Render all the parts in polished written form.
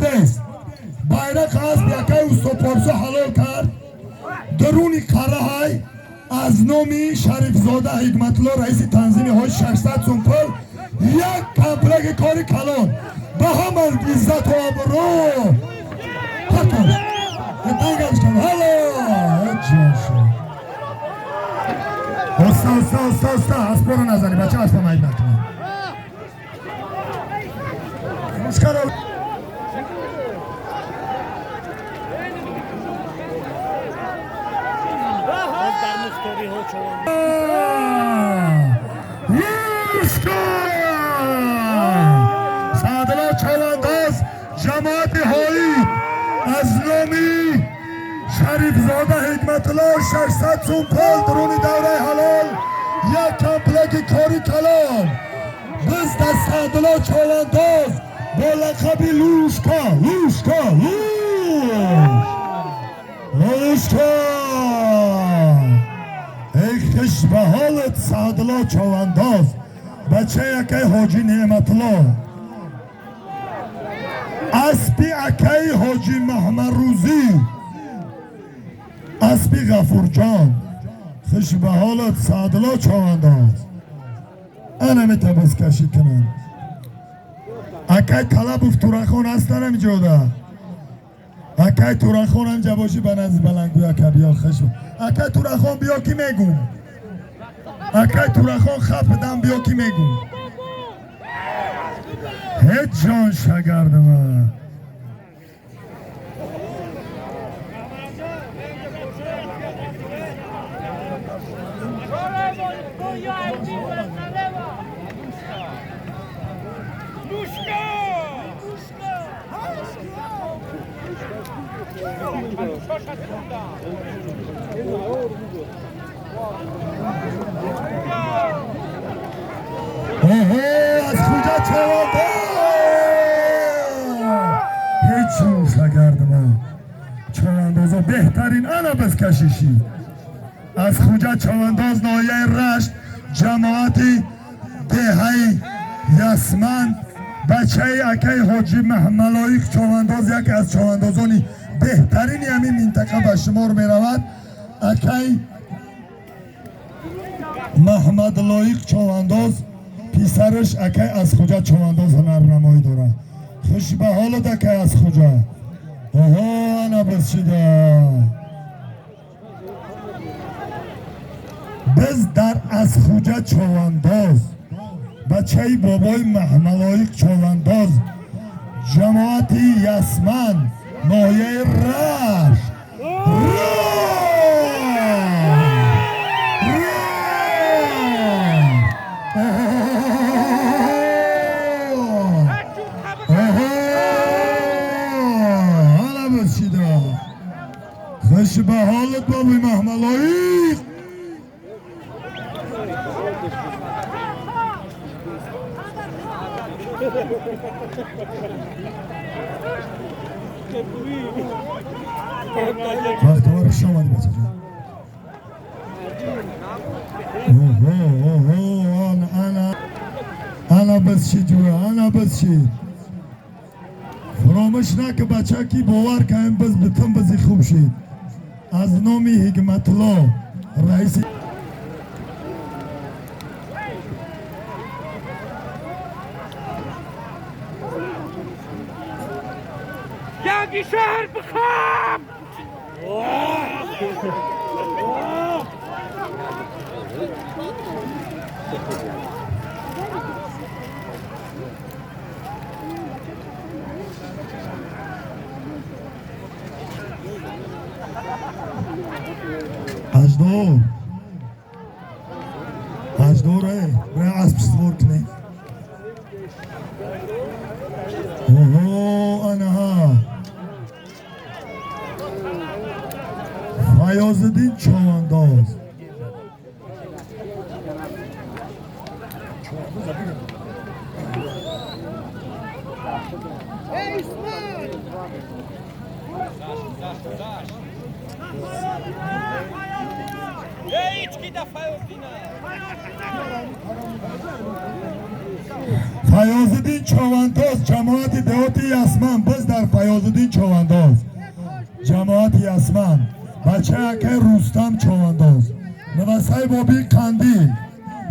Бурдест. Байрақ асп якай устопорсо ҳалол кард. Даруни қараҳай аз номи Шарифзода Ҳикматулло, раиси танзими ҳои, 600 сум пул, як комплекти кори калон. Ба ҳама иззату обрӯ. Ҳатто дангаш кан. Ҳало! Ҷоша. Оста, оста, оста, оста, аспоро назани, бача, аспа майд накунӣ. Мушкаро. Дар мухториҳо чован. Лушка! Саъдулло Чавандоз, ҷамоати ҳоӣ, аз номи Шарифзода Ҳикматулло 600 сум пул, дуруни давраи ҳалол, як комплекти кори калон. Биз дар Саъдулло Чавандоз бо лақаби Лушка, Лушка, Луш, Лушка. Эй, хуш ба ҳолат, Саъдулло Чавандоз, бачаи акаи Ҳоҷи Неъматулло, аспи акаи Ҳоҷи Маҳмадрӯзӣ, аспи Ғафурҷон. Хуш ба ҳолат, Саъдулло Чавандоз. Ана метабоз кашӣ кунанд. Акай Талабов Турахон ҳастан ҳамиҷода? Акай Турахон ҳамҷа бошӣ, ба назди баландгӯй, ака, биё. Хуш акай Турахон, биё ки мегум. Акай Турахон, хапидам, биё ки мегум. Ҳеҷ ҷон шагардама. Оҳо, аз куҷа чавода? Ҳеҷ ҷон шагардама. Чавандозо беҳтарин, ана бас кашишӣ. Аз Хуҷа Чавандоз, ноҳияи Рашт, ҷамоати деҳаи Ясман, бачаи акаи Ҳоҷи Маҳмалоиқ Чавандоз, яке аз чавандозони беҳтарини ҳамин минтақа ба шумор меравад. Акай Маҳмадлоиқ Чавандоз, писараш акай аз Хуҷа Чавандоз ҳунарнамоӣ дорад. Хуш ба ҳолат, акай аз Хуҷа. Оҳо, ана бас шида. Biz дар аз Хуҷа Чавандоз, бачаи бобои Маҳмалоиқ Чавандоз, ҷамоати Ясман, ноҳияи Рашт. Оҳо, ана бас шида. Хуш ба ҳолат, бобои Маҳмалоиқ. Бахтовар, хуш омадӣ, бачаҷон. Оҳо, оҳо, ана, ана, ана бас шид, ҷура, ана бас шид. Фаромӯш нака, бача, ки бовар каем, биз битун бизи хуб шид. Аз номи Ҳикматулло, раиси Янги шаҳр бихоб! Аҷдор, аҷдор, э, бира асп сувор кунем. Оҳо, анаҳа Фаёзиддин Човандоз. Эй, ички да Фаёздина! Файозиддин Човандоз, ҷамоати деҳоти Ясман. Биз дар Файозиддин Човандоз, ҷамоати Ясман. Бачаи акай Рустам Човандоз, навасаи боби Қандил.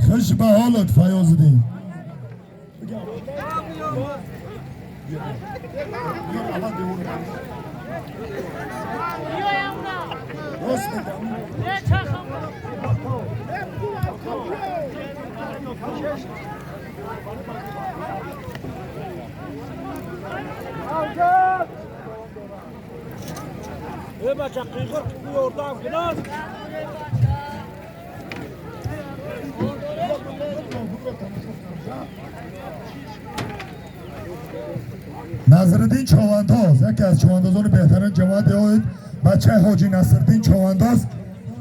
Хуш ба ҳолат, Файозиддин. Назриддин Човандоз, яке аз човандозони беҳтарин ҷамоат деҳоит, бачаи Ҳоҷи Насриддин Човандоз.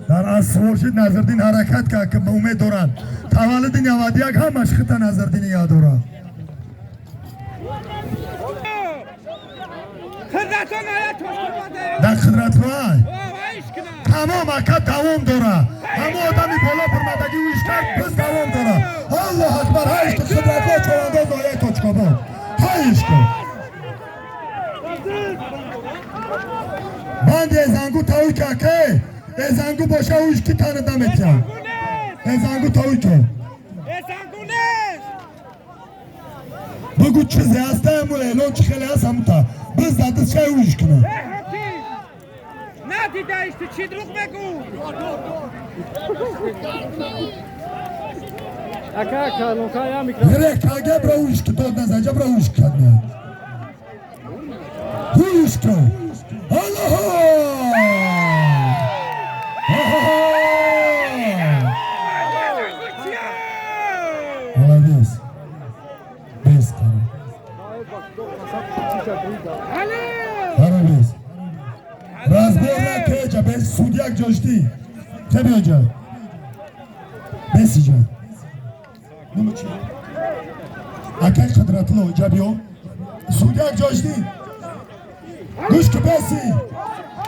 Дар асворшид Назриддин ҳаракат кард, ки умед доранд. Таваллуди 91 ҳамаш хита Назриддин ёд дорад. Дар қудратвай тамом ака давом дора. Ҳамо одами боло бурмадагӣ ӯш кард, биз давом дора. Аллоҳ акбар. Ҳайш ки Қудратло Човандоз, ноҳияи Точкобод. Ҳайш ки банди эзангу тауй ки ака эзангу боша, ӯш ки тана наметиҳад. Эзангу тауй ки бугу чизе ҳаста, ҳаму эълон чӣ хеле ҳаст, ҳамута биз дадисчаи ӯш кунад. Надидаиш, ту чӣ дурӯғ мегӯ? Рекага бра ӯш ки дод назанҷа, бра ӯш кадна. Ӯш ки. Аллоҳ! Молодец. Бес қара. Қара бес. Разбор накеҷа, бес судьяк ҷоштӣ. Ке биёҷа. Бесиҷа. Нуму чи? Акай Қудратулло, иҷа биё. Судьяк ҷоштӣ. Гӯш ки беси.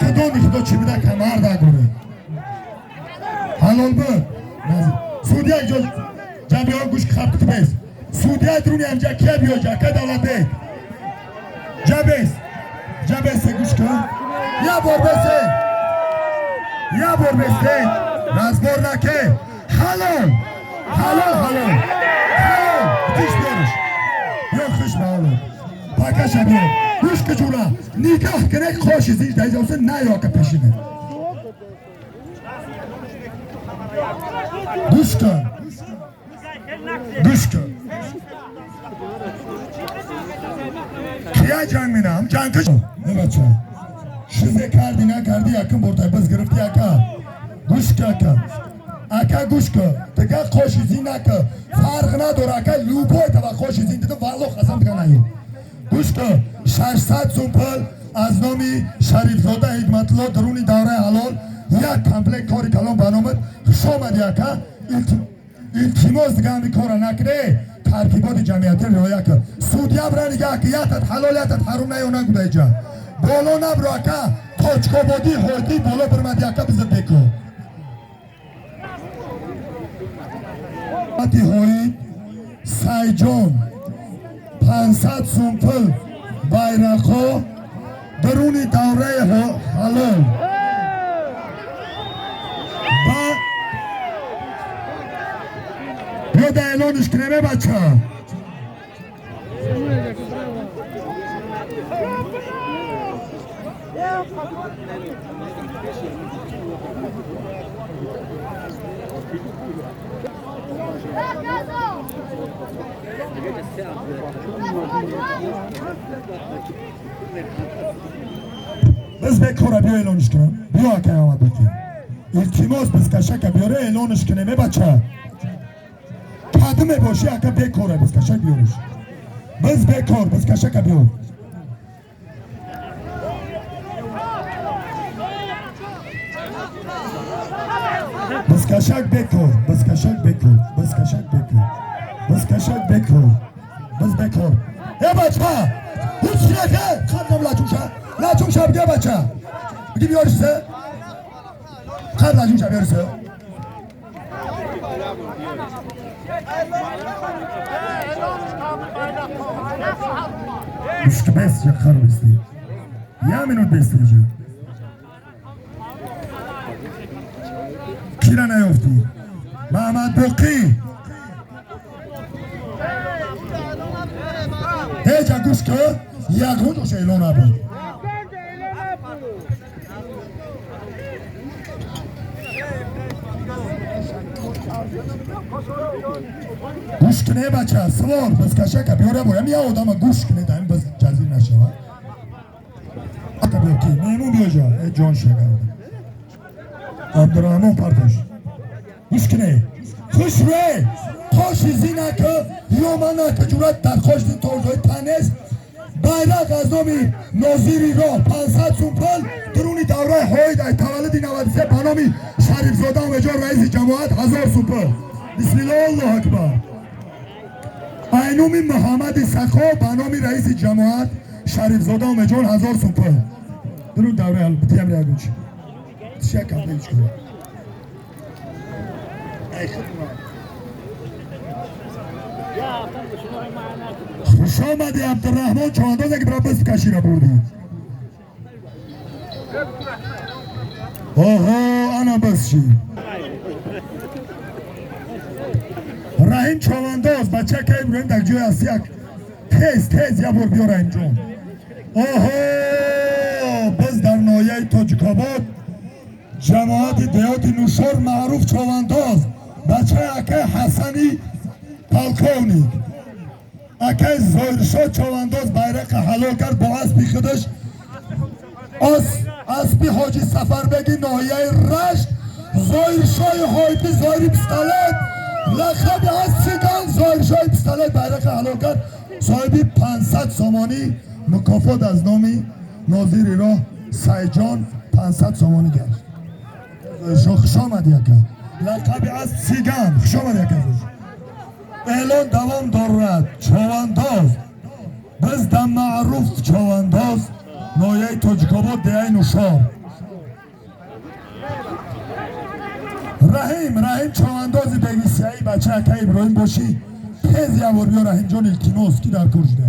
Кадоми худо чӣ буда камар дагуре. Ҳалол буд. Судьяк ҷош ҷа биё, гӯш ки хаб бес. Судья друни ҳамҷа кия биёҷа, ака Давлатбек. Ҷа бес. Ҷа бесе, гӯш кун. Я бор бесе. Я бор бесе. Разбор наке. Ҳалол. Ҳалол, ҳалол. Ҳалол. Тиш биёриш. Биё, хуш ба ҳолат. Пакаша биё. Гӯш ки ҷура. Нигаҳ кунек, қоши зиш даизосе наёка пешине. Гӯш кун. Гӯш кун. Кия ҷанг менам? Ҷанг киш. Не бача. Чизе кардӣ накардӣ, якум бор тай биз гирифтӣ ака. Гӯш ки ака. Ака, гӯш ки. Дига қоши зин нака. Фарқ надора ака, любой тава қоши зин дидам, валлоҳ қасам, дига наё. Гӯш ки, 600 сум пул аз номи Шарифзода Ҳикматулло, дуруни давраи ҳалол, як комплект кори калон ба номат. Хуш омадӣ, ака. Илтимос, дига ҳами кора накунӣ. Тартиботи ҷамъиятӣ риоя кун. Судья бра нигаҳ ки ятат ҳалол, ятат ҳаром наё нагуда иҷа. Боло набро ака, Точкободӣ ҳоди боло бирмади ака, биза беку. Ҳоид Сайҷон 500 сум пул, байрақҳо, даруни давраи ҳалол. Ба биёда эълониш кунем, бача. Биз бекора, биё эълониш кунем. Биё, акай Аҳмадбеки. Илтимос, биз кашака биёре, эълониш кунем, э бача. Кадиме бошӣ, ака, бекора, биз кашак биёриш. Биз бекор, биз кашака биёр. Биз кашак бекор, биз кашак бекор, биз кашак бекор. Биз кашак бекор. Биз бекор. Э бача! Ҳеч нака, хадам лачунша. Лачунша бия бача. Биги биёришсе. Хад лачунша биёришсе. Гӯш ки бес ҷа хар бести. Я минут бести ҷа. Кира наёфтӣ? Маҳмад Боқӣ. Ҳеҷа гӯш ки ягон ҷош эълон набуд. Гӯш кне бача, сувор бизкашака биёра боям я одама гӯш кне даим биз ҷазир нашава. Ака биё ки меҳмон биё ҷа, э ҷон шага. Абдурраҳмон партош. Гӯш кне. Хушре, қоши зинака, ёманака ҷурат дар қош дин торҷои танес. Байрақ аз номи нозири роҳ 500 сум пул дуруни давраи ҳоид ай таваллуди 93 ба номи Шарифзода Умеҷон раиси ҷамоат 1000 сум пул. Бисмиллоҳ Аллоҳу акбар. Айнуми Муҳаммади Сақо ба номи раиси ҷамоат Шарифзода Умеҷон 1000 сум пул. Дурун давраи ҳал битиям ягучи. Тишя комплект кун. Ай хидмат. Хуш омадӣ Абдурраҳмон Човандоз, ки бира биз кашира бурдӣ. Оҳо, ана биз ши. Раҳим Човандоз, бача ка Иброҳим дар ҷои аст як тез тез я бор биё Раҳимҷон. Оҳо, биз дар ноҳияи Тоҷикобод ҷамоати деҳоти Нушор маъруф Човандоз, бачаи акаи Ҳасани полковник. Акаи Зоҳиршоҳ Човандоз байрақа ҳалол кард бо аспи худаш, аспи ҳоҷи Сафарбеги ноҳияи Рашт, Зоҳиршоҳи ҳоиби Зоҳири пистолет, лақаби аз циган Зоҳиршоҳи пистолет байрақа ҳалол кард, соҳиби 500 сомонӣ мукофот аз номи нозири роҳ Сайҷон 500 сомонӣ гашт. Зоҳиршоҳ хуш омадӣ ака. Лақаби аз циган, хуш омадӣ ака. Эълон давом дорад. Човандоз биз да маъруф Човандоз ноҳияи Тоҷикобод деҳаи Нушор. Раҳим, Раҳим Човандози бегисияи бача ака Иброҳим бошӣ, тез явор биё Раҳимҷон, илтимос, ки дар кор шуда.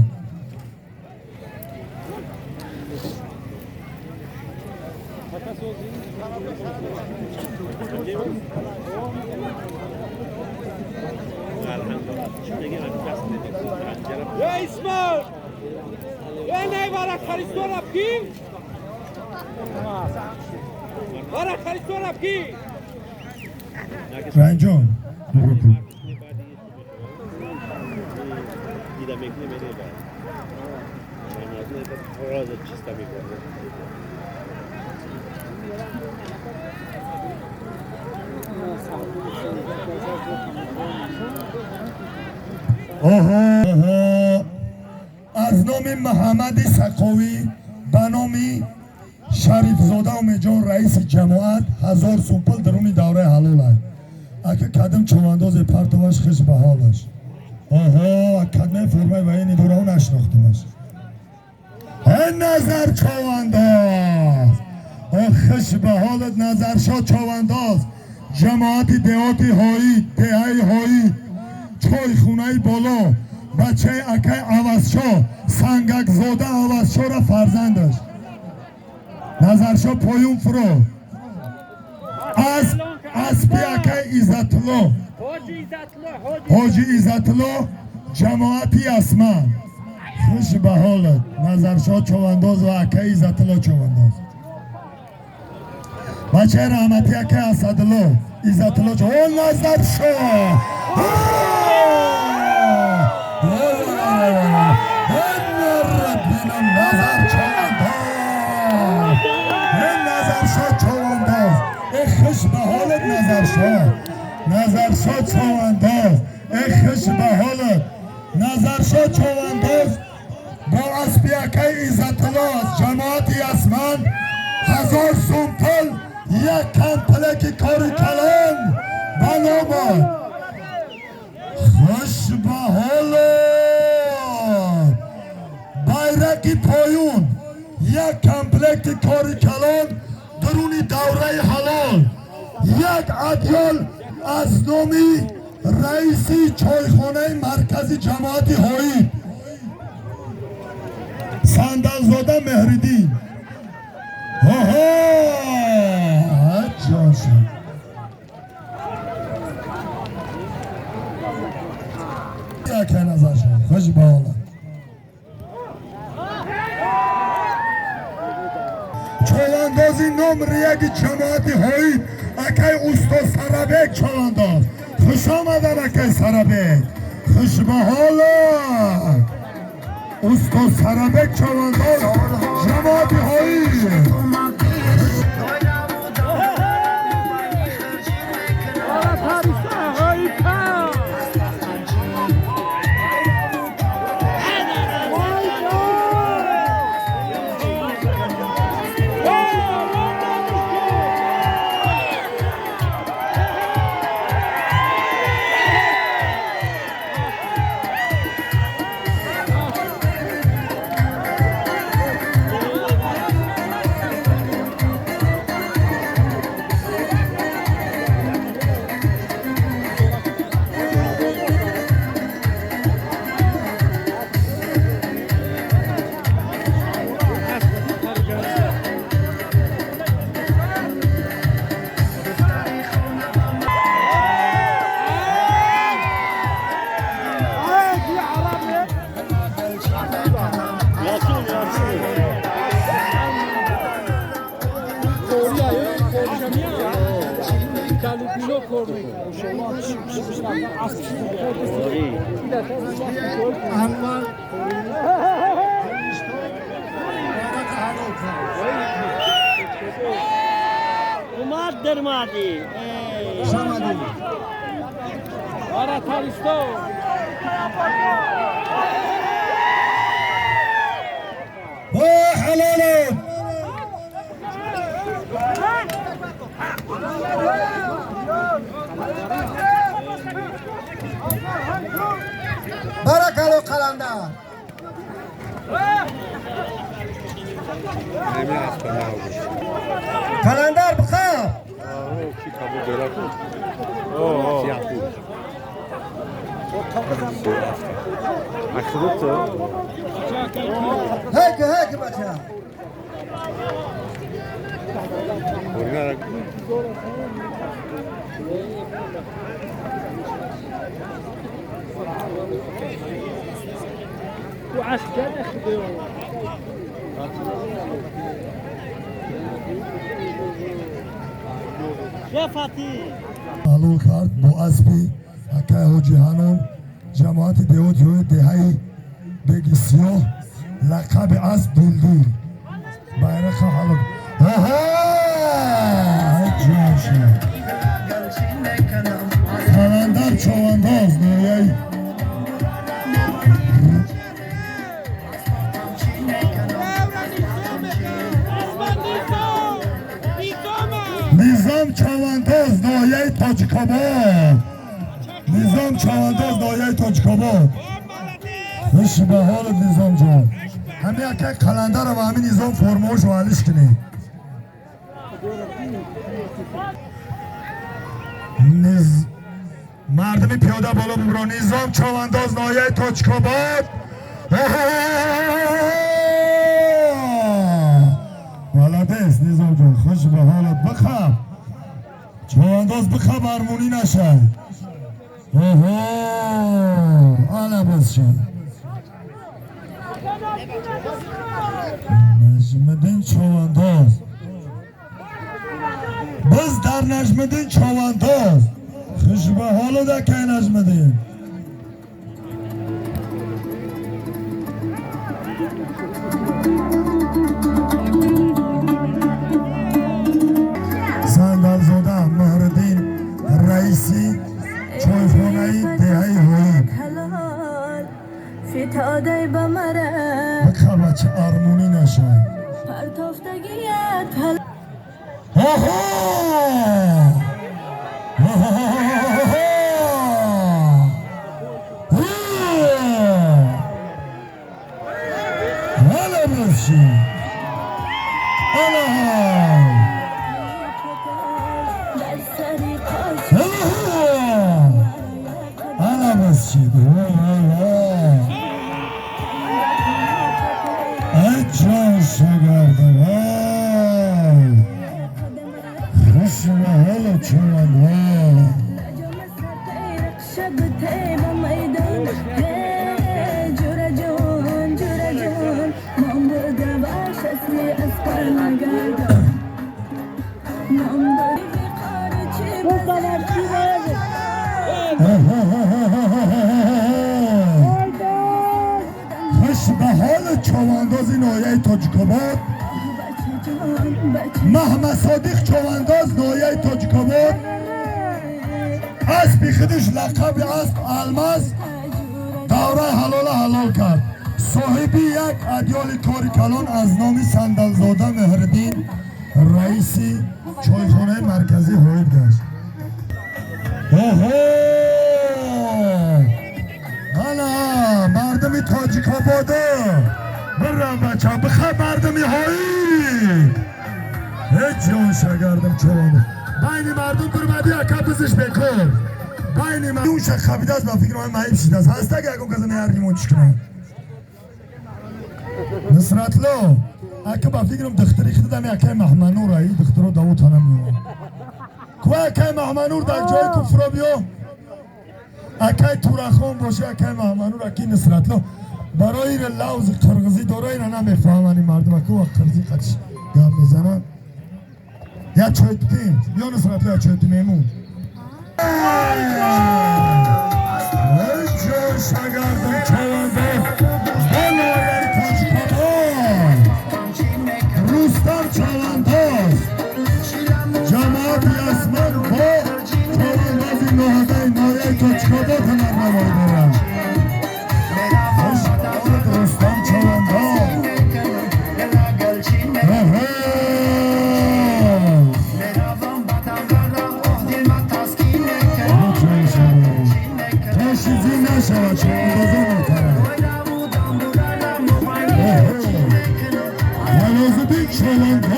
Ya İsmail! Ya ne var Kariston abki? Var Kariston abki? Раҳимҷон, оҳо, аз номи Муҳаммади Сақовӣ ба номи Шарифзода Умеҷон раиси ҷамоат 1000 сум пул даруни давраи ҳалол аст. Ака кадим човандозе партоваш хиш ба ҳолаш. Оҳо, кадме формаи военный дорао нашинохтимаш. Э Назар Човандоз, о хиш ба ҳолат Назаршоҳ Човандоз, ҷамоати деҳоти ҳоид, деҳаи ҳоид, чойхунаи боло, бачаи акаи Авазшоҳ, Сангакзода Авазшоҳра фарзандаш. Назаршоҳ поюн фуро. Аспи акаи Иззатулло, ҳоҷи Иззатулло, ҷамоати Асман. Хуш ба ҳолат Назаршоҳ Човандоз ва акаи Иззатулло Човандоз. Бачаи раҳмати акаи Асадулло, Иззатулло. О Назаршоҳ! Назар Човандоз! Назаршоҳ Човандоз! Э хуш ба ҳолат Назаршоҳ! Назаршоҳ Човандоз! Э хуш ба ҳолат Назаршоҳ Човандоз бо аспи акаи Иззатулло аз ҷамоати Асман 1000 сум пул, як комплекти кори калон ба номад. Хуш ба ҳолат байрақи поюн, як комплекти кори калон дуруни давраи ҳалол, як адёл аз номи раиси чойхонаи маркази ҷамоати ҳоид. Сандалзода Меҳриддин. Оҳо! Ҷон шуд. Яке назар шуд. Хуш ба ҳолат. Човандози номри яки ҷамоати ҳоид акай устод Сарабек човандоз. Хуш омадан акай Сарабек. Хуш ба ҳолат. Устод Сарабек човандоз ҷамоати ҳоид. اومد درمادی. حلالت. برکلو قلندر. قلندر بخواب. هيك هيك بچه. Ҳалол кард бо аспи акай ҳоҷи Ҳанон ҷамоати деҳоти деҳаи Беги Сиёҳ лақаби асп Дилдил. Байрақа ҳалол. Оҳо! Ҷон шуд. Қаландар човандоз ноҳияи Низом човандоз ноҳияи Тоҷикобод. Низом човандоз ноҳияи Тоҷикобод. Хуш ба ҳолат Низом ҷон. Ҳамин акай Қаландарро ва ҳамин Низом формаҳошо алиш кунед. Мардуми пиёда боло бубро. Низом човандоз ноҳияи Тоҷикобод. Молодец Низом ҷон, хуш ба ҳолат. Бихаб човандоз, бихаб, армонӣ нашай. Оҳо, ана боз шуд. Наҷмиддин човандоз. Biz дар Наҷмиддин човандоз. Хуш ба ҳолат акай Наҷмиддин. Сандалзода Меҳриддин раиси чойхонаи деҳаи ҳоиб. Бихаб бача, армонӣ нашай. Оҳо! Ҳала боши. Аллоҳ! Ҳала бошид. Вой вой вой. Хуш ба ҳоли човандози ноҳияи Тоҷикобод, Маҳмадсодиқ човандоз ноҳияи Тоҷикобод, аспи худаш лақаби асп Алмаз давраи ҳалола ҳалол кард. Соҳиби як адёли кори калон аз номи Сандалзода Меҳриддин, раиси чойхонаи марказӣ ҳоид гашт. Оҳо! Ана мардуми Тоҷикобода бирам бача, биха мардуми ҳоид. Ҳеҷ ҷон шагардам човандоз. Байни мардум бирмади ака бизиш бекор. Байни мардум ша хабидааст, ба фикри ман маиб шидааст. Ҳаста ки ягон каса меаргимон чӣ кунам. Нусратло, ака ба фикрам духтари худам акаи Маҳманур, аи духтаро давотана меояд. Ку акаи Маҳманур дар ҷои куфро биё. Акаи Турахон боши, акаи Маҳманур, аки Нусратло. Барои лавзи қирғизӣ дора, ина намефаҳманд ин мардум, аку ва қирғизӣ қатиш гап мезананд. Як чой тутим, биё Нусратло, як чой тутим меҳмон. Эй ҷон шагардам човандоз, бо ноҳияи Тоҷикобод, Рустам човандоз, ҷамоати Ясман бо човандози ноҳияи Тоҷикобод ҳунарнамоӣ доранд. Хуш омад Рустам човандоз. Оҳо! Тошизӣ нашавад, човандозон мутарад. Оҳо! Фаёзиддин човандоз.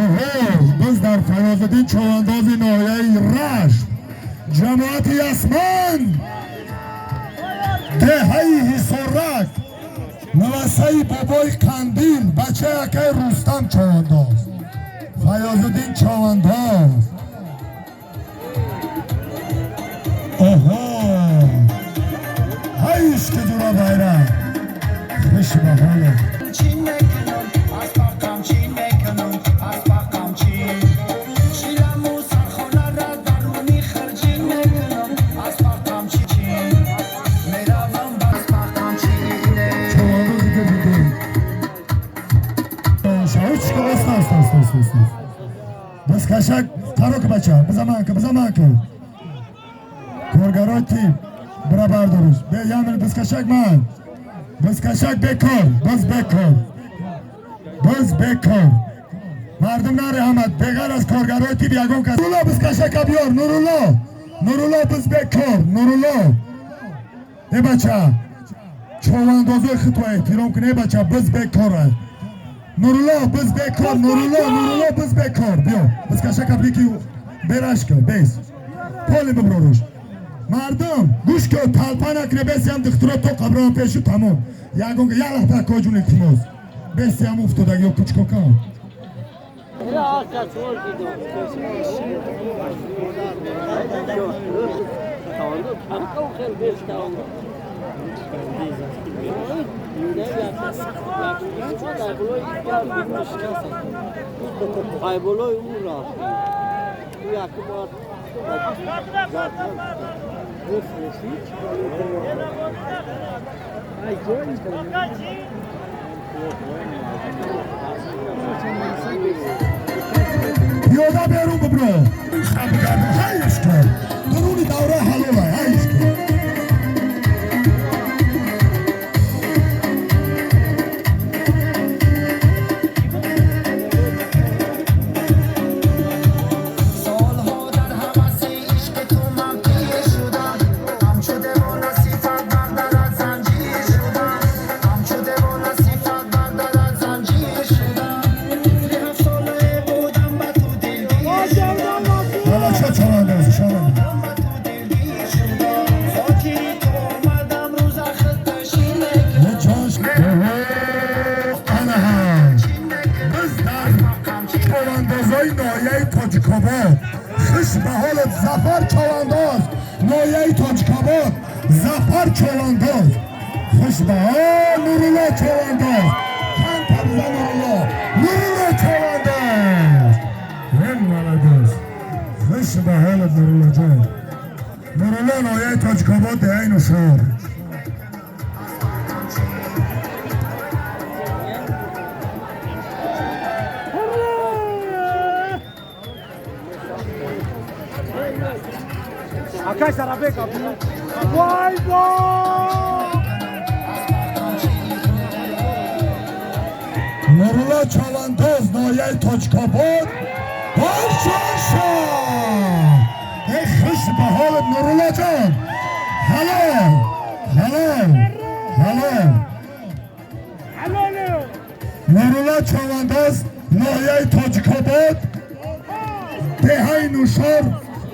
Оҳо! Biz дар Фаёзиддин човандози ноҳияи Рашт, ҷамоати Ясман, деҳаи Ҳисорак, навасаи бобои Қандил, бачаи акаи Рустам човандоз, Фаёзиддин човандоз. Оҳо! Ҳайш ки ҷура байрам. Хуш ба ҳолат. Човандози ки дидем. Шаҳучка, оста, оста, оста, оста, оста. Бас кашак, қаро ки бача, биза ман ки, биза ман ки. Коргарои тип, бира бардориш. Бе ямир бискашак ман. Бискашак бекор, биз бекор. Биз бекор. Мардум наре ҳамад, беғайр аз коргарои тип ягон кас. Нурулло бискашака биёр, Нурулло. Нурулло биз бекор, Нурулло. Э бача, човандозои худро эҳтиром кун, э бача, биз бекор. Нурулло биз бекор, Нурулло, Нурулло биз бекор. Биё, бискашака бики бераш кун, бес. Поли биброриш. Мардум, гӯш кун, талпа накуне, бесиам духтуро то қабрам пешу тамом. Ягон як лаҳза коҷун илтимос. Бесиам уфтодаги ё кучкокам. Пиёда берун бибро. Хабгардам, ҳайш кун. Дуруни давра ҳалола, ҳайш кун. Хуш ба ҳолат Зафар човандоз, ноҳияи Тоҷикобод, Зафар човандоз. Хуш ба Нурулло Чавандоз. Чанд табза Нурулло. Нурулло Чавандоз. Ин молодец. Хуш ба ҳолат Нурулло ҷон. Нурулло ноҳияи Тоҷикобод деҳаи Нушор. Акай Сарабек вай вай. Нурулло Чавандоз ноҳияи Тоҷикобод баршон шуд. Эй хуш ба ҳолат Нурулло ҷон. Ҳалол, ҳалол, ҳалол. Нурулло Чавандоз ноҳияи Тоҷикобод деҳаи Нушор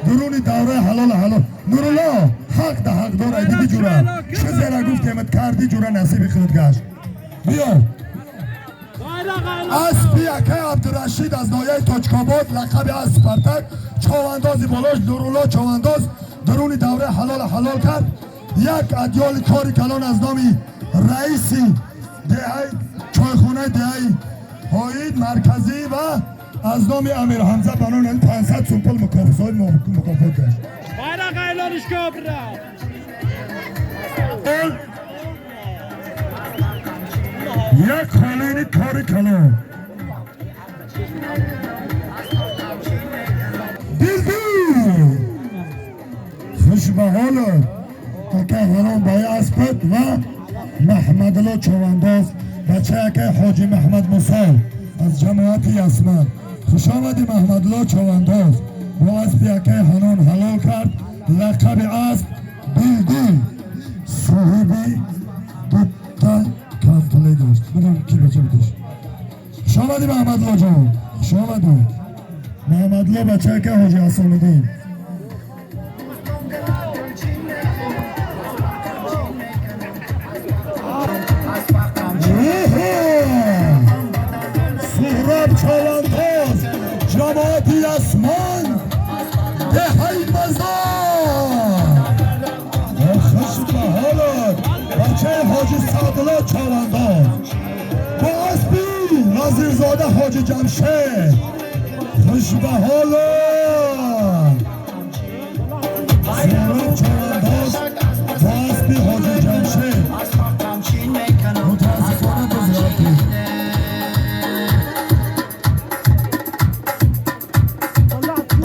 дуруни давраи ҳалол ҳалол. Нурулло ҳақ да ҳақдор айди биҷура. Чизера гуфтемат карди ҷура насиби худ гашт. Биё. Аспи акай Абдурашид аз ноҳияи Тоҷикобод лақаби аз Спартак човандози болош Нурулло Чавандоз дуруни давраи ҳалол ҳалол кард. Як адёли кори калон аз номи раиси деҳаи чойхонаи деҳаи ҳоид марказӣ ва аз номи Амир Ҳамза ба номи 500 сум пул мукофот мукофот гашт. Байрақ айлониш кобра. Як холини кори калон. Дилдил. Хуш ба ҳолат. Акай ҳаром баи аспат ва Маҳмадулло Чавандоз бачаи акай Ҳоҷи Маҳмад Мусо аз ҷамоати Ясман. Хуш омадӣ Маҳмадулло Чавандоз. Бо аспи акай Ҳанон ҳалол кард. Лақаби асп Дилдил. Соҳиби дута комплект дошт. Бидон ки бача будиш. Хуш омадӣ Маҳмадулло ҷон. Хуш омадӣ. Маҳмадулло бачаи акай Ҳоҷи Ҳасануддин. Суҳроб Чавандоз ҷамоати Ясман деҳаи Мазор. Хуш ба ҳолат бачаи Ҳоҷи Саъдулло Чавандоз бо аспи Вазирзода Ҳоҷи Ҷамшед. Хуш ба ҳолат Суҳроб Чавандоз бо аспи Ҳоҷи Ҷамшед. Мутаассифона боз рафтем.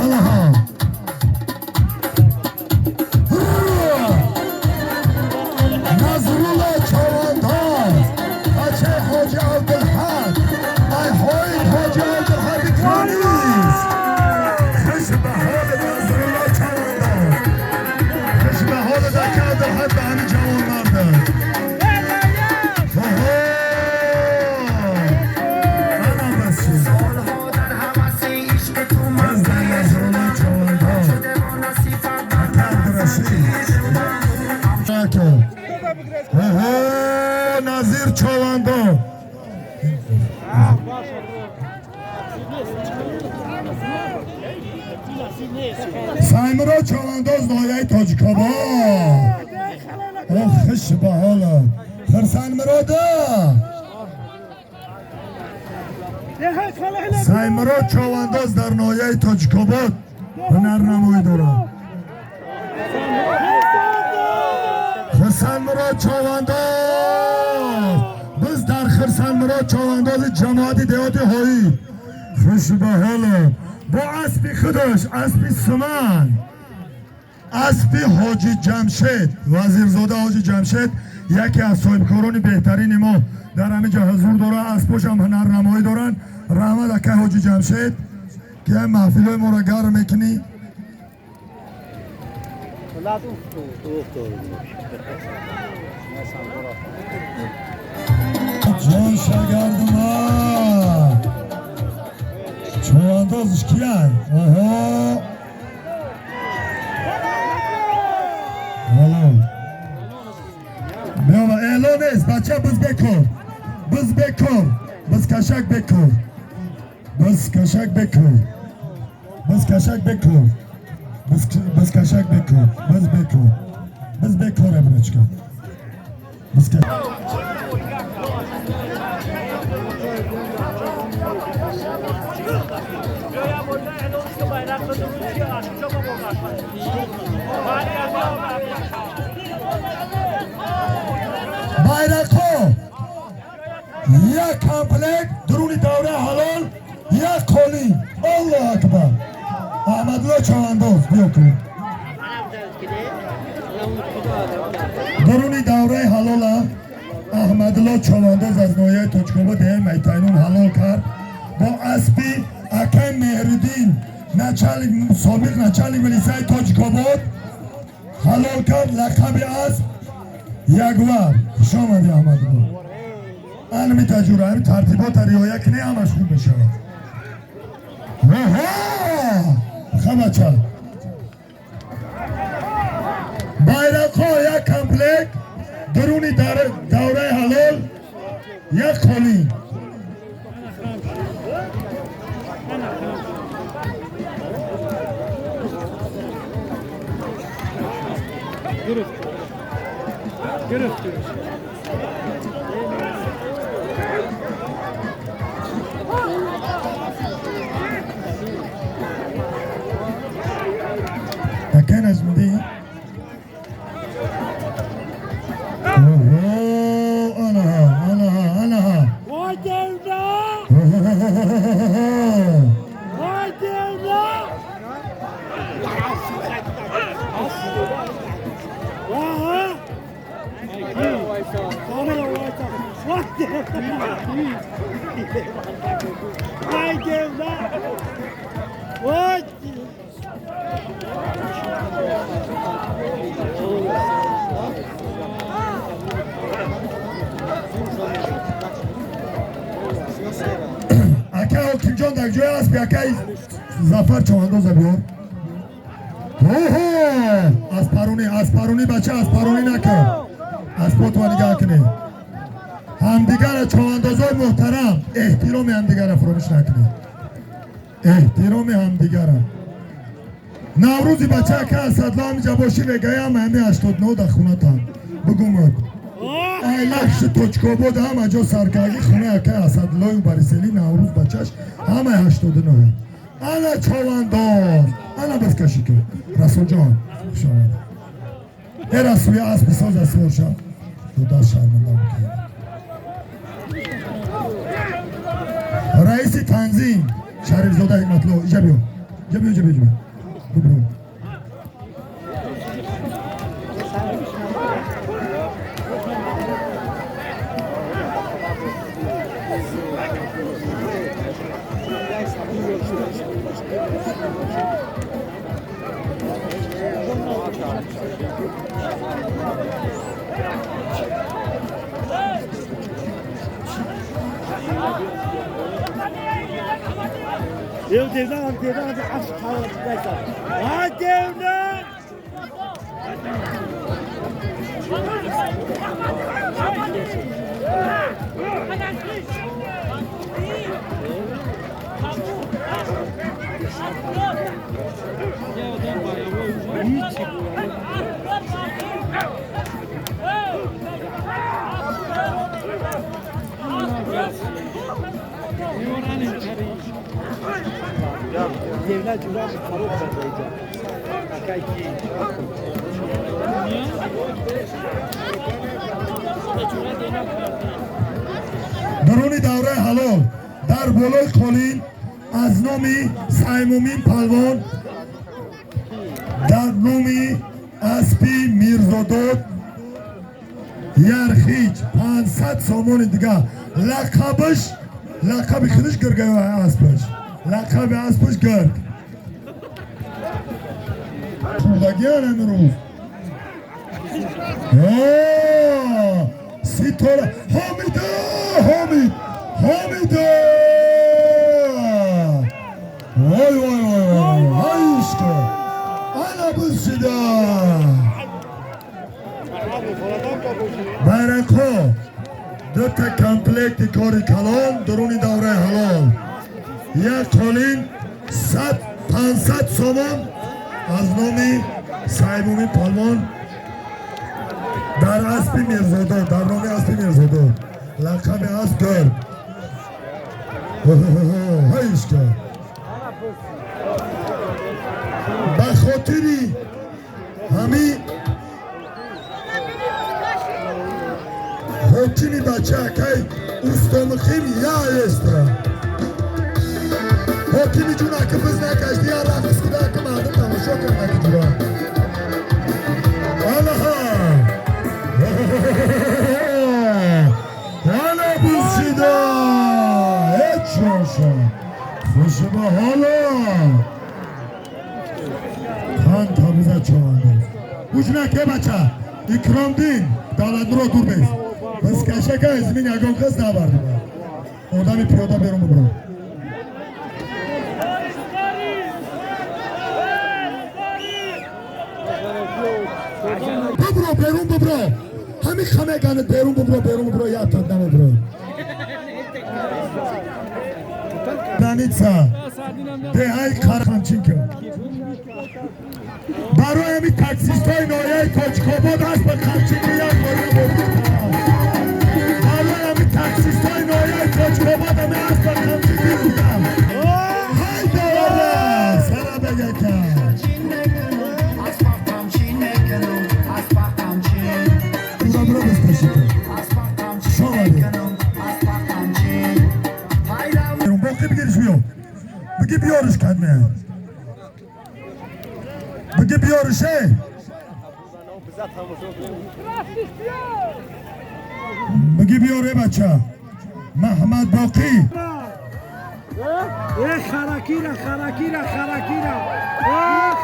Аллаҳо. Назрулло Чавандоз бачаи Ҳоҷи Абдулҳақ ай ҳоид Ҳоҷи Абдулҳақ Кронист. Хуш ба ҳоли Назрулло Чавандоз. Хуш ба ҳоли дака Абдулҳақ ба ҳамин ҷавонмарда. Оҳо! Ана бас шуд. Боз дар Назрулло Чавандоз. Ака Абдурашид. Ака. Оҳо! Назир Чавандоз. Саймуро Чавандоз ноҳияи Тоҷикобод. Ох, хуш ба ҳолат. Хурсандмурода. Саймуро Чавандоз дар ноҳияи Тоҷикобод ҳунарнамоӣ дорад. Хурсандмурод Чавандоз. Biz дар Хурсандмурод Чавандози ҷамоати деҳоти ҳоид. Хуш ба ҳолат. Бо аспи худаш, аспи Суман, аспи Ҳоҷи Ҷамшед, Вазирзода Ҳоҷи Ҷамшед яке аз соҳибкорони беҳтарини мо дар ҳамин ҷо ҳузур дорад. Аспошам ҳунарнамоӣ доранд. Раҳмат акай Ҳоҷи Ҷамшед ки ҳам маҳфилҳои моро гарм мекунӣ. Ҷон шагардума. Чавандозш кияй? Оҳо. Ҳалол. Биёма эълон нест бача биз бекор. Биз бекор. Биз кашак бекор. Биз кашак бекор. Биз кашак бекор. Биз кашак бекор. Биз бекор. Биз бекор брачка. Байрақҳо як комплект дуруни давраи ҳалол, як қолин. Аллоҳу акбар. Аҳмадулло Чавандоз, биё кун. Дуруни давраи ҳалола Аҳмадулло Чавандоз аз ноҳияи Тоҷикобод деҳаи Майтайнун ҳалол кард бо аспи акай Меҳриддин, начальник, собиқ начальник милисияи Тоҷикобод ҳалол кард. Лақаби асп Ягвар. Хуш омадӣ, Аҳмадулло. Ана митаҷура, ҳами тартибота риоя кунӣ, ҳамаш хуб мешавад. Ха, бача, байрақҳо як комплект дуруни давраи ҳалол, як қолин. Акай Наҷмиддин, оҳо, анаҳа, анаҳа, анаҳа. Вой девна! Вой девна! Ваҳа! Вой девна! Вой девна! Вой! Акай Ҳокимҷон, дар ҷои аспи акай Зафар Чавандоза биёр. Оҳо, аспаронӣ, аспаронӣ, бача, аспаронӣ накун, аспотва нигаҳ кунед ҳамдигара. Чавандозои муҳтарам, эҳтироми ҳамдигара фуромӯш накунед, эҳтироми ҳамдигара. Наврӯзи бача, ака Асадло ҳамиҷа бошӣ, мегаям ҳами 89 дар хунатам бугумад. Айлакши Тоҷикобод ҳама ҷо саркарди хонаи акай Асадлою Барисели Наврӯз бачаш ҳамаи 89. Ана чавандоз, ана бизкашӣ ки. Расулҷон, хуш омадӣ. Э, Расули, асп бисоз, асвор шав. Дудас шарманда мекунад. Раиси танзим Шарифзода Ҳикматулло, иҷа биё, иҷа биё, иҷа биё, иҷа биё. Бибиро. Dev devna, devna, asp Vay devna! Devna ҷура хароб карда иҷа. Акай ки? Дуруни давраи ҳалол дар болои қолин аз номи Саймумин палвон дар номи аспи Мирзодод Ярхиҷ 500 сомони дига. Лақабаш, лақаби худаш гирга, аспаш, лақаби аспаш гирг. Хурдагиан имрӯз ситора Ҳомида, Ҳомид, Ҳомида, вой, вой, вой, вой, ҳайшка, ана бизшида. Байрақҳо дута комплекти кори калон дуруни давраи ҳалол, як қолин, 500 сомон аз номи Саймумин палвон. Дар аспи Мирзодо, дар номи аспи Мирзодо. Лақаби асп гург. Ҳайшка. Ба хотири ҳами ҳокими бача акай Устомуқим я эстра. Ҳокими ҷун аки биз накашди, я рақс куда, аки мардум тамошо кунад, аки ҷура. Аллаҳа! Ана бусида! Ҳеҷ шоша! Хуш ба ҳола! Хан табиза човандоз. Гӯш наке бача! Икромдин Давлатмурод дур бес. Бизкашака измин ягон кас набардима. Одами пиёда берун бубро. Бубро, берун бубро. Ҳамин хамеганат берун бубро, берун бубро, як тат намебро. Граница. Деҳаи Қарқамчин кун. Барои ҳамин таксистҳои ноҳияи Тоҷикобод аст ба Қамчинки як бора бобуд. Барои ҳамин таксистҳои ноҳияи Тоҷикобод ҳаме аст ба Қамчинки будам. Ҳайдора! Сара бегака. Бура бура бизкаши кун. Шомадед. Боқӣ бигириш биё. Биги биёриш кадме. Биги биёрише. Биги биёре бача. Маҳмад Боқӣ. Харакира, харакира, харакира.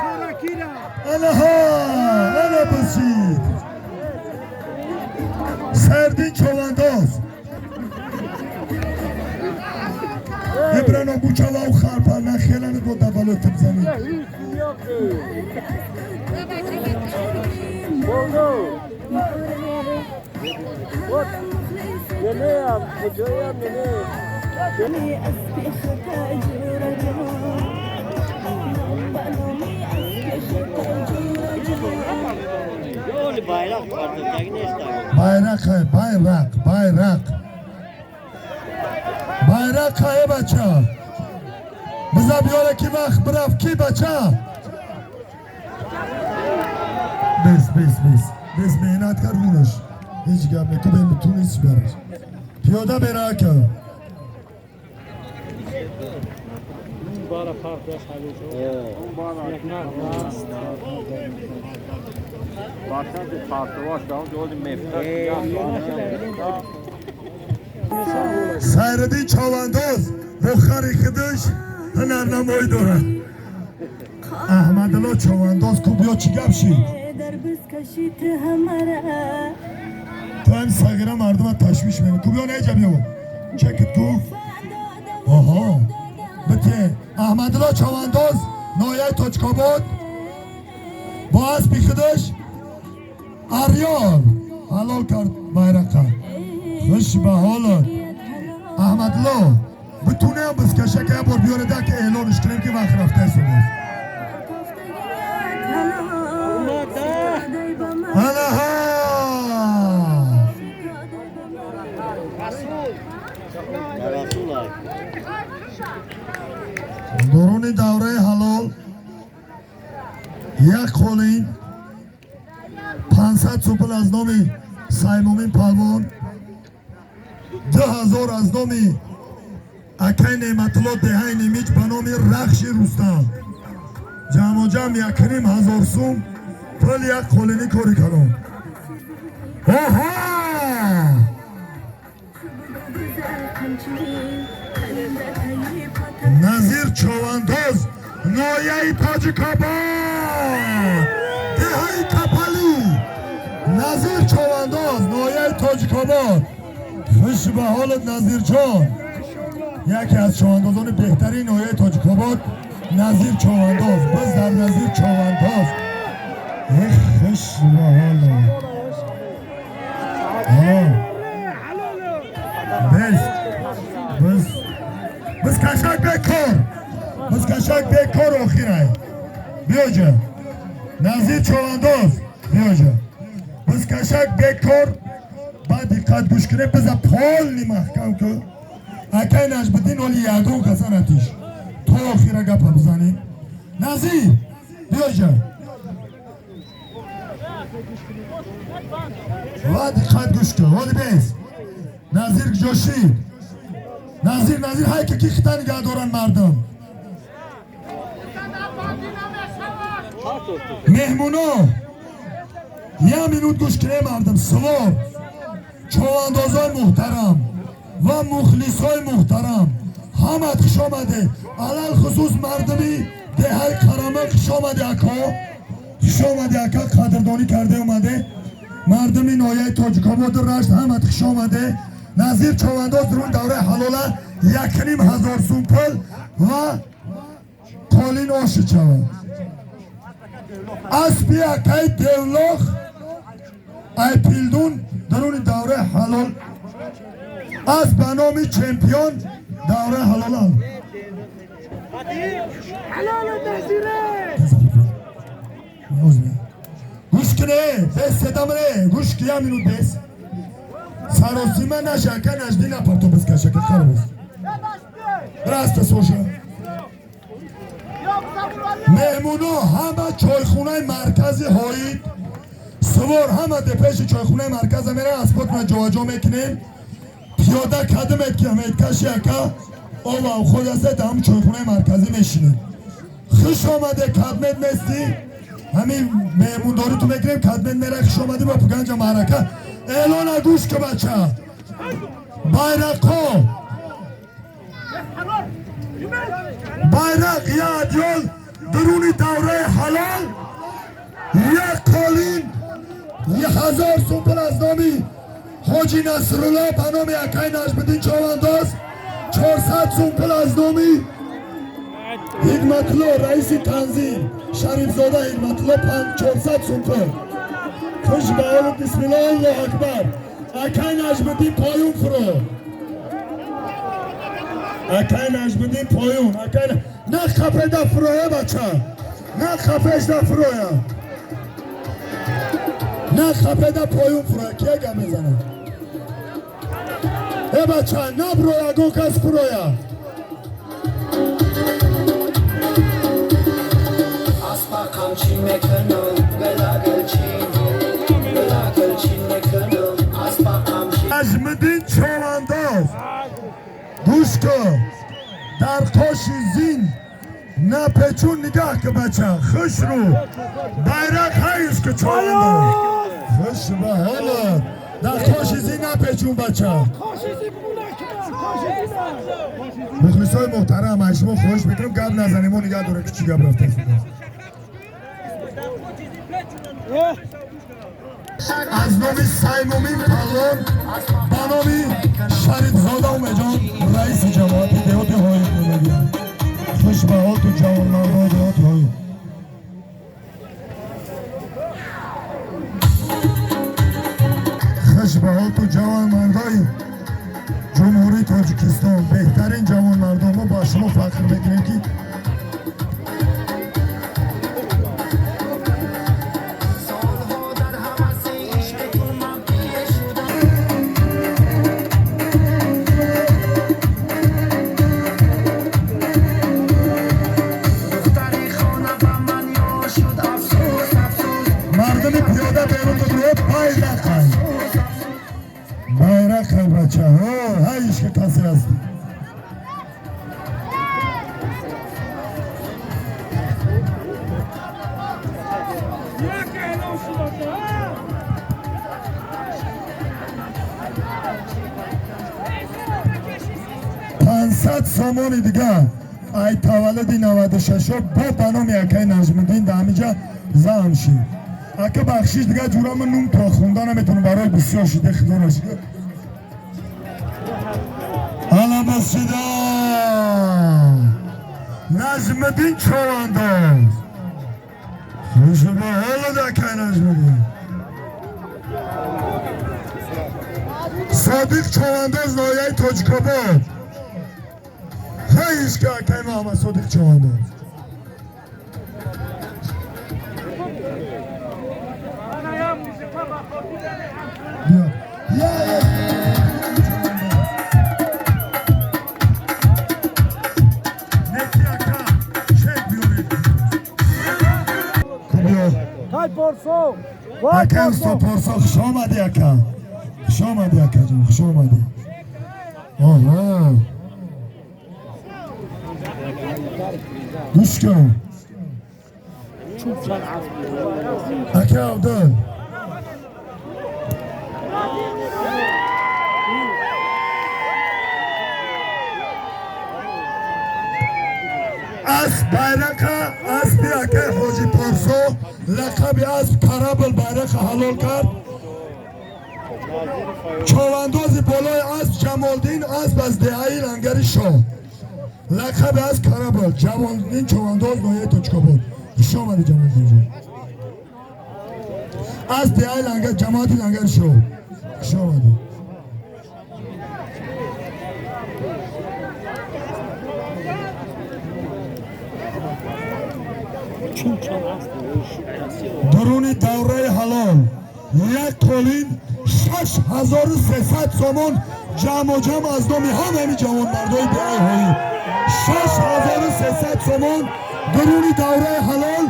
Харакира. Аллаҳа! Ана бисид. Сардин Човандоз. Ибрано бучава у харпа нахелани бо давалот бизанид. Байрақ, байрақ, байрақ. Байрақ ҳае бача. Биза биёре ки вақт бирафт ки бача. Бес, бес, бес. Бес меҳнат кард гунаш. Ҳеҷ гап не, ку бемитунис бараш. Пиёда бера ака. Сайриддин Човандоз бо хари худаш ҳунарнамоӣ дорад. Аҳмадулло Човандоз ку биё чӣ гап шид? Ту ҳами сағира мардума ташвиш мекунӣ. Ку биё неҷа биё. Чекит ку. Оҳо. Бите Аҳмадулло Човандоз ноҳияи Тоҷикобод бо аспи худаш Арён ҳалол кард байрақа. Хуш ба ҳолат. Аҳмадулло битунем бизкашака як бор биёреда ки эълониш кунем ки вақт рафта истодааст. Алаҳа! Дуруни давраи ҳалол як қолин 500 супул аз номи Саймумин Палвон, 2000 аз номи акай Неъматулло деҳаи Нимич ба номи Рахши Рустам. Ҷамъоҷамъ 1500 сум пул як қолини кори калон. Оҳо! Назир Човандоз ноҳияи Тоҷикобод деҳаи Капалӣ. Назир Човандоз ноҳияи Тоҷикобод. Хуш ба ҳолат Назирҷон. Яке аз човандозони беҳтарин ноҳияи Тоҷикобод Назир Човандоз. Биз дар Назир Човандоз. Эх, хуш ба ҳолат. Бес. Биз. Биз кашак бекор. Биз кашак бекор охирай. Биёҷа. Назир Човандоз. Биёҷа. Бизкашак бекор ба диққат гӯш кунед, биза полни маҳкам ку. Акай Наҷмиддин оли ягон каса натиш. То охира гапа бизанем. Назир, биёҷа. Ва диққат гӯш кун. Оли бес. Назир ҷошид. Назир, Назир, ҳай ки хита нигаҳ доранд мардум. Меҳмоно, як минут гӯш кунед мардум. Сувор, човандозои муҳтарам ва мухлисои муҳтарам, ҳамат хуш омадед. Алалхусус мардуми деҳаи Қарама хуш омаде ако. Хуш омаде ака, қадрдонӣ карде омаде. Мардуми ноҳияи Тоҷикободу Рашт ҳамат хуш омаде. Назир човандоз рун давраи ҳалола 1500 сум пул ва қолин оши чавад. Аспи акаи Девлох Айпилдун даруни давраи ҳалол асп ба номи чемпион давраи ҳалола. Гӯш куне, бес седамре, гӯш ки як минут бес. Саросима наша, ака Наҷдин напарто бизкашака қарбоз. Раста соша. Меҳмоно ҳама чойхонаи маркази ҳоид. Сувор ҳама депеши чойхонаи марказа меран, аспотона ҷоваҷо мекунем. Пиёда кадимед ки ҳамедкаши ака ова худ аст, ҳам чойхонаи марказӣ мешинем. Хуш омаде, кадмед нести. Ҳамин меҳмондорӣ ту мекунем, кадмед мера, хуш омадӣ ба пуганҷа маърака. Эълона гӯш ки бача. Байрақҳо. Байрақ як адёл дуруни давраи ҳалол як қолин 1000 сум пул аз номи ҳоҷи Насрулло ба номи акаи Наҷмиддин Човандоз, 400 сум пул аз номи Ҳикматулло раиси танзим Шарифзода Ҳикматулло 400 сум пул. Хуш ба ҳолу бисмиллоҳ, Аллоҳу акбар. Акаи Наҷмиддин поюн фуро. Акаи Наҷмиддин поюн. Акаи на хафеда фуроя бача. На хафешда фуроя. На хафеда поюн фуроя. Кия гап мезанад? Э бача, набро ягон кас фуроя. Аспа қамчи мекунам, гала-галчин, гала-галчин мекунам, аспа қамчи. Наҷмиддин Човандоз. Гӯш кун. Дар қоши зин напечун нигаҳ ки бача. Хуш рӯ. Байрақ ҳайш ки човандоз. Хуш ба ҳолат. Дар қоши зин напечун бача. Мухлисои муҳтарам, аз шумо хоҳиш мекунам гап назанем, мо нигаҳ дорем ки чӣ гап рафтааст. Аз номи Саймумин Паллон ба номи Шарифзода Умеҷон раиси ҷамоати деҳоти Ҳоид мегӯям. Хуш ба ҳолту ҷавонмардони деҳоти Ҳоид. Хуш ба ҳолту ҷавонмардои Ҷумҳурии Тоҷикистон, беҳтарин ҷавонмардон. Мо ба шумо фахр мекунем ки мардуми пиёда берун бубуред, байрақай. Байрақай бача. Ҳайш ки касе ҳастӣ. Пансад сомони дига ай таваллуди 96 бо ба номи акаи Наҷмиддин дар ҳаминҷа заҳм шид. Ака бахшиш, дига ҷурама нум то хонда наметавонам, барои бисёр шида худо нашида. Ала масҷида Наҷмиддин Човандоз. Хуш ба ҳолат акаи Наҷмиддин. Содиқ Човандоз ноҳияи Тоҷикобод. Ҳайш ки акаи Муҳаммад Содиқ Човандоз. Биё. Я, я. Неки ака, чек биёред. Биё. Кай Порсо! Вай Ака усто Порсо! Порсо, хуш омадӣ, ака. Хуш омадӣ, акаҷон, хуш омадӣ. Оҳо. Гӯш кун. Ака Абдул. Асп байрақа, аспи акаи ҳоҷи Порсо, лақаби асп Карабл, байрақа ҳалол кард. Човандози болои асп Ҷамолдин, асп аз деҳаи Лангари Шоҳ. Лақаби асп Карабл, Ҷамолдин човандоз, ноҳияи Тоҷикобод. Хуш омадӣ, Ҷамолдинҷон. Аз деҳаи Лангар, ҷамоати Лангари Шоҳ. Хуш омадӣ. Дуруни давраи ҳалол як қолин 6300 сомон ҷамъу ҷамъ аз номи ҳамаи ҷавонмардои деҳаи ҳоӣ. 6300 сомон дуруни давраи ҳалол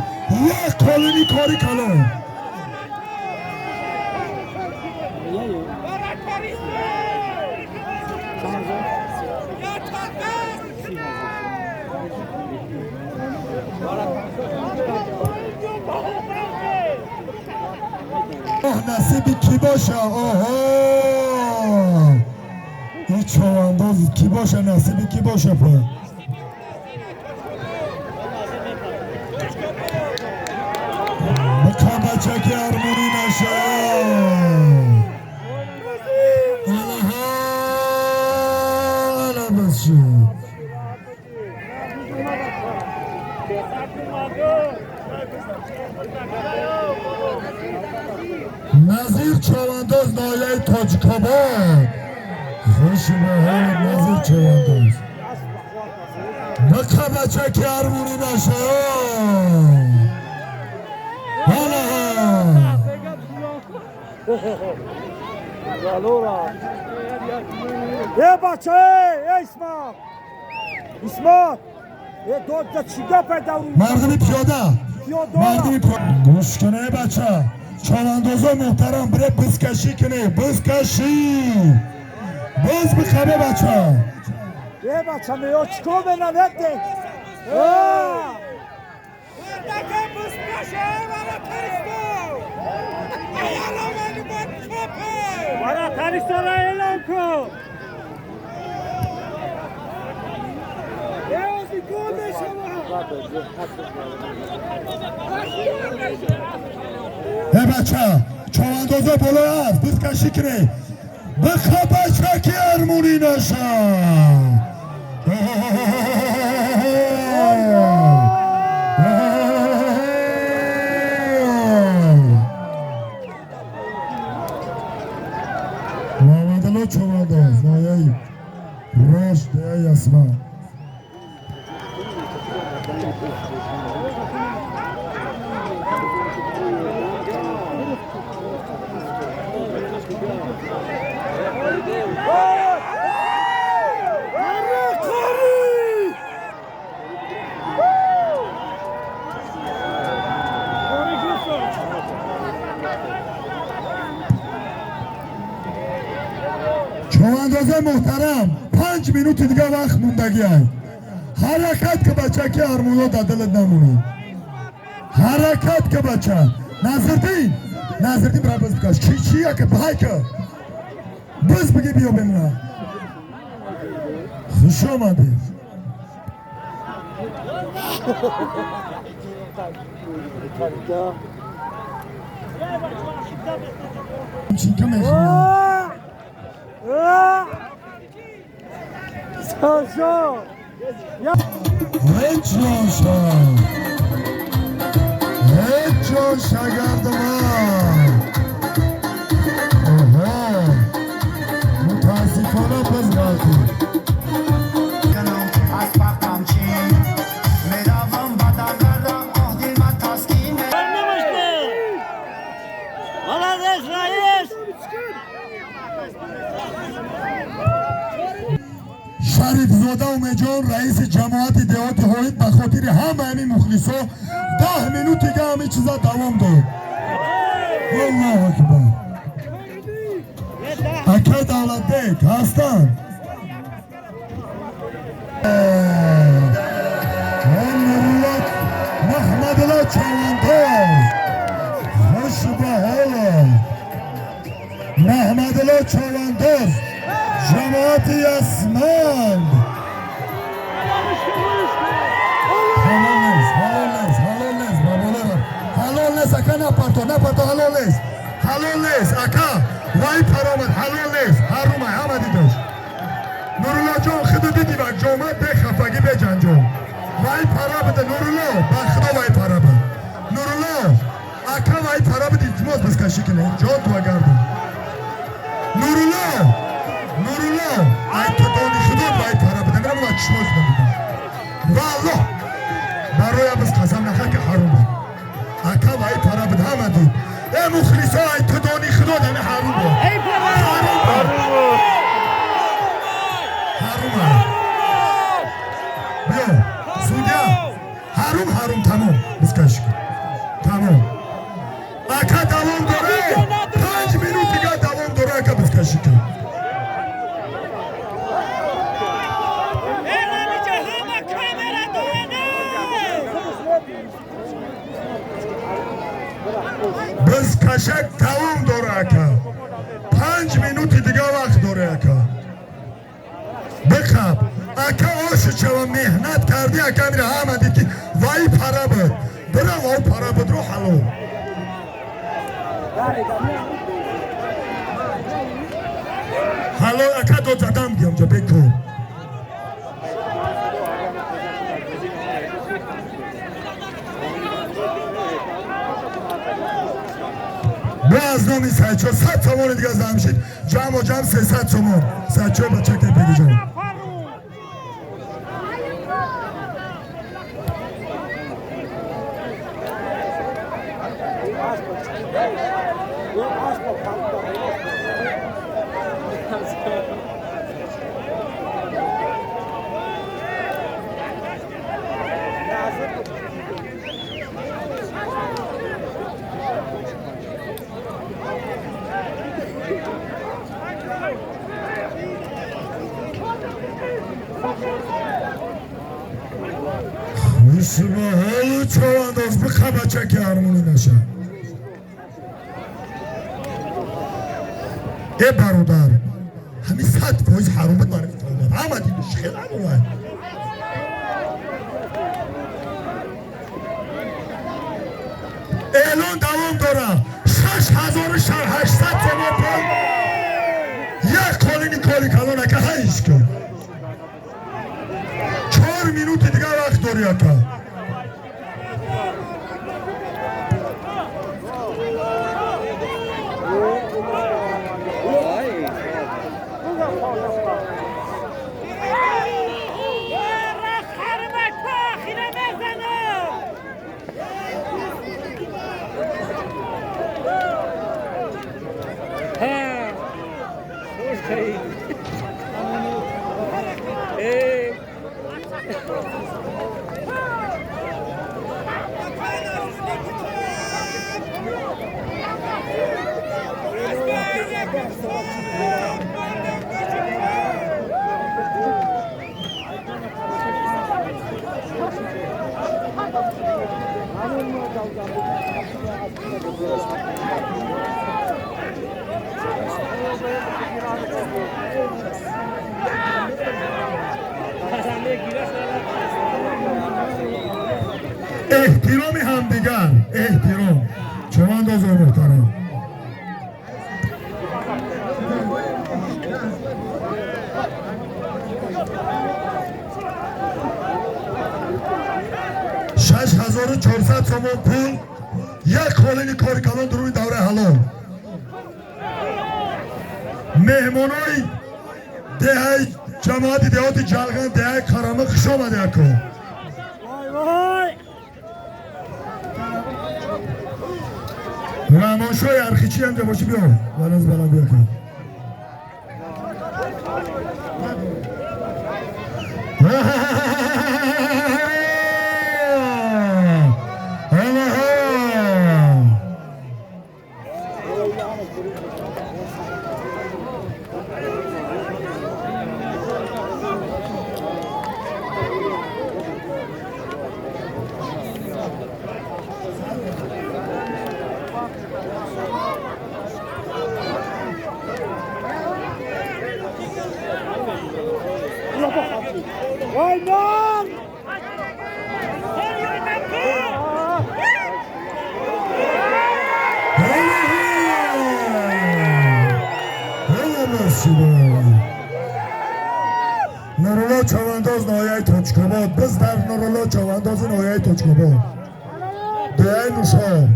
як қолини кори калон. Оҳ, насиби кӣ боша? Оҳо, ин човандоз кӣ боша, насиби кӣ боша? Па биқа, бачаки армонӣ наша. Алаҳа, ала бас шуд. Назир човандоз, ноҳияи Тоҷикобод. Хуши ба ҳолат, Назир човандоз. Биқа, бачаки армонӣ наша. Алаҳа. Allora! Э бача, э, э Исмат! Исмат! Э дод чӣ гапа давру? Мардуми пиёда. Пиёда. Мардуми гӯш кунед, бача. Човандозо муҳтарам, бире бизкашӣ кунед, бизкашӣ. Боз бихабе, бача. Э бача, меё чӣ кор менам якде? Э! Мардaka бузкаше вара таристо! Аяла мани бод чопе! Вара таристора эълон кун! Э ози гол мешава! Э бача, човандозо боло аст, бизкашӣ кунед. Биха, бачаки армонӣ наша. Муҳаммадалло човандоз, ноҳияи Рошт, деҳаи Ясман. Човандозаи муҳтарам, 5 минути дига вақт мондагиай. Ҳаракат ка, бачаки, армоно дар дилат намонад. Ҳаракат ка, бача. Назирдин, Назирдин, бира, биз бикаш. Чи чи яка байка биз биги, биё бемона. Хуш омадӣ. Чинка мехӯрам. Сашо! Ҳеҷ ҷонша, ҳеҷ ҷон, шагардаман. Оҳо, мутаассифона боз ғалтид. Аспа қамчин меравам ба дангара, оҳ, дилма таскин. Молодец, Раил! Шарифзода Умедҷон, раиси ҷамоати деҳоти Ҳоид, ба хотири ҳама ҳамин мухлисо 10 минут дига ҳамин чиза давом дод. Аллоҳу акбар. Акай Давлатбек ҳастанд. Нурулло Маҳмадулло Чавандоз, хуш ба ҳоло. Маҳмадулло Чавандоз, ҷамоати Ясманд. Ҳалол нест, ҳалол нест, ҳалол нест, баболара. Ҳалол нест, ака, напарто, напарто, ҳалол нест. Ҳалол нест, ака. Вай паромад, ҳалол нест. Ҳарума, ҳама дидош. Нурулло ҷон, худо диди вак ҷомад, бехафагӣ, беҷанҷол. Вай пара биде, Нурулло, ба худо вай пара бид. Нурулло, ака, вай пара бид, илтимос, бизкашӣ кине. Ҷон ту агарду. Нурулло, Нурулло, ай ту дони худо вай пара биде. Мирам ва чишмоз дидам. Валлоҳ, бароя биз қасам наха ки ҳарум буд. Ака, вай пара бид, ҳама дид. Э мухлисо, ай ту дони худо дами ҳарум буд. Ҳарум буд. Ҳарум. Биё, судья. Ҳарум, ҳарум, тамом. Бизкашӣ кун. Тамом. Ака, давом дора. 5 минут дига давом дора, ака, бизкашӣ кун. Ҳамиҷа ҳама камера доране. Бизкашак давом дора, ака. 5 минути дига вақт дора, ака. Биқаб. Ака, оши чава меҳнат кардӣ, ака, мира ҳама дид ки вай пара буд. Бирав, ав пара буд ро ҳалол. Ҳалол, ака, дод задам гиёмҷа бекор. Бо аз номи Сайчо 100 сомони дига зам шид. Ҷамъо ҷамъ 300 сомон. Сайчо бачаке бегиҷон. Хуш ба ҳолу чавандоз, биқа бачаки армонӣ наша. Э бародар, ҳамин 100% ҳаром буд, ман метавонам. Ҳама диду хел ҳаром. Эълон давом дора. 6800 сомон пул. Як қолини коли калон, ака, ҳайш кун. 4 минути дига вақт дорӣ, ака. Раст ҳарума то охира мезанам. Эҳтироми ҳамдигар, эҳтиром. Чавандозои муҳтарам. 6400 сомон пул, як қолини кори калон дуруни давраи ҳалол. Меҳмонои деҳаи ҷамоати деҳоти Ҷалған, деҳаи Қарама, хуш омаде, ако. Вай вай! Рамоншоҳи Архичӣ ҳамҷа бошӣ, биё. Баланд баланд биё, ака. Нурулло Чавандоз ноҳияи Тоҷикобод. Biz дар Нурулло Чавандози ноҳияи Тоҷикобод. Деҳаи Нушор.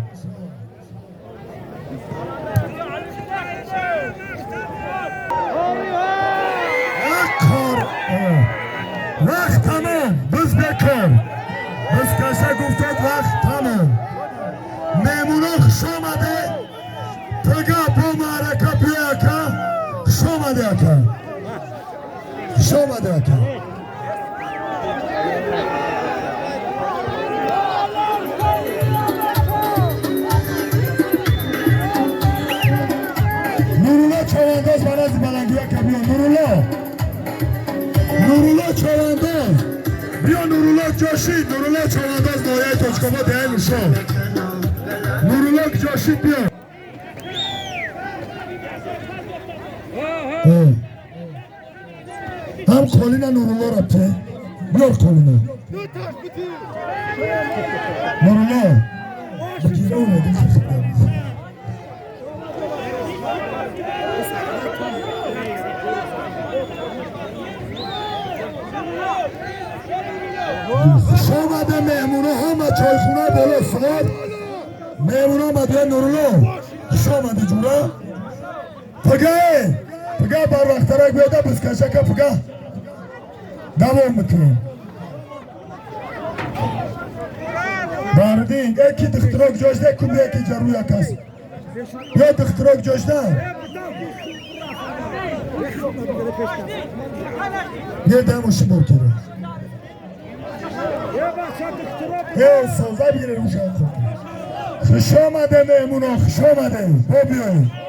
Кор вақт тамом. Biz бекор. Biz каша гуфтед вақт тамом. Меҳмоно хуш омаде. Пага бо маърака биё ака. Хуш омаде ака. Хуш омаде ака. Нурулло Чавандоз ба назди баландгӯяка биё. Нурулло. Нурулло Чавандоз. Биё Нурулло ҷошид. Нурулло Чавандоз ноҳияи Тоҷикобод деҳаи Нушор. Нурулло ҷошид биё. Ҳам қолина Нурулло рафте. Биёр қолина. Нурулло. Бигир омадӣ. Хуш омада меҳмоно ҳама чойхона боло суғот. Меҳмоно омад Нурулло. Хуш омадӣ ҷура. Пага пага барвақтарак биёда бизкашака пага. Давом мекунем. Бардин, яки духтурок ҷошда кум яки ҷару якас. Биё духтурок ҷошда. Не дамоши боркера. Эй, соза бигире рӯшан. Хуш омаде меҳмоно, хуш омаде. Бо биёед.